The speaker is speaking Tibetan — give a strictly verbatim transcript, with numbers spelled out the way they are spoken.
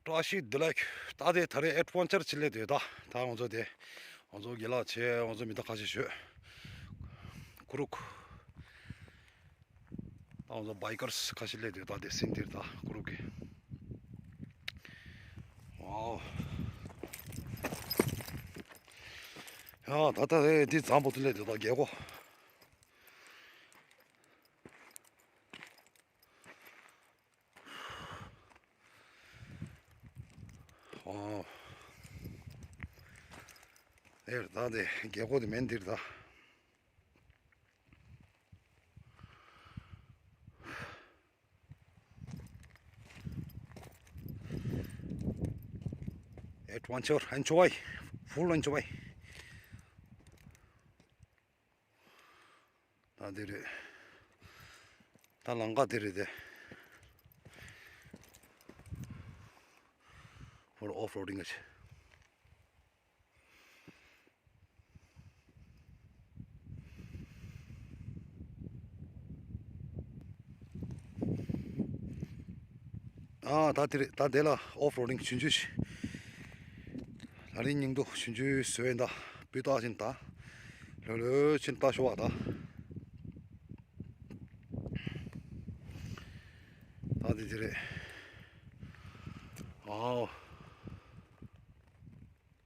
བཀྲ་ཤིས་བདེ་ལེགས། ད་དེ་ད་རེས་ཨེ་ཌི་ཝེན་ཅར་ཅིག་སླེབས་དུས་ད་ད་ང་ཚོ་དེ་ང་ཚོ་དགེ་ལགས་བྱས། ང་ཚོ་མི་ད་ཁ་ཤས་ཤོད་ཀུ་རུག་ད་ང་ཚོ་བྷའི་ཀར་སི་ཁ་ཤས་སླེབས་དུས་ད་དེ་སིན་དེར་ད་ཀུ་རུག་གི། ཝའོ། ཡ་ད་ད་དེ་འདི་ཛམ་བོ་དེ་སླེབས་དུས་ད་རྒྱལ་སྒོ། ཨོ། ཨེར་ད་དེ་རྒྱལ་སྒོ་དེ་མེད་འདིར་ད། Adventure, enjoy, full enjoy. ད་འདི་རེད། ད་ལམ་ཁ་འདི་རེད་དེ། For off-roading ཨ། ཨ་ད་དེ་རེད། ད་དེ་ལ་ཨོཕ་རོ་ཌིང་ཆུང་ཆུང་ཞིག་ད་རིང་སྙིང་སྡུག་ཆུང་ཆུང་བཟོས་ཡིན། ད་སྤུས་དག་ཕྱིན། ད་ལྷོད་ལྷོད་ཕྱིན། ད་ཤོག་ཨ། ད་ད་དེ་དེ་རེད། ཨའོ།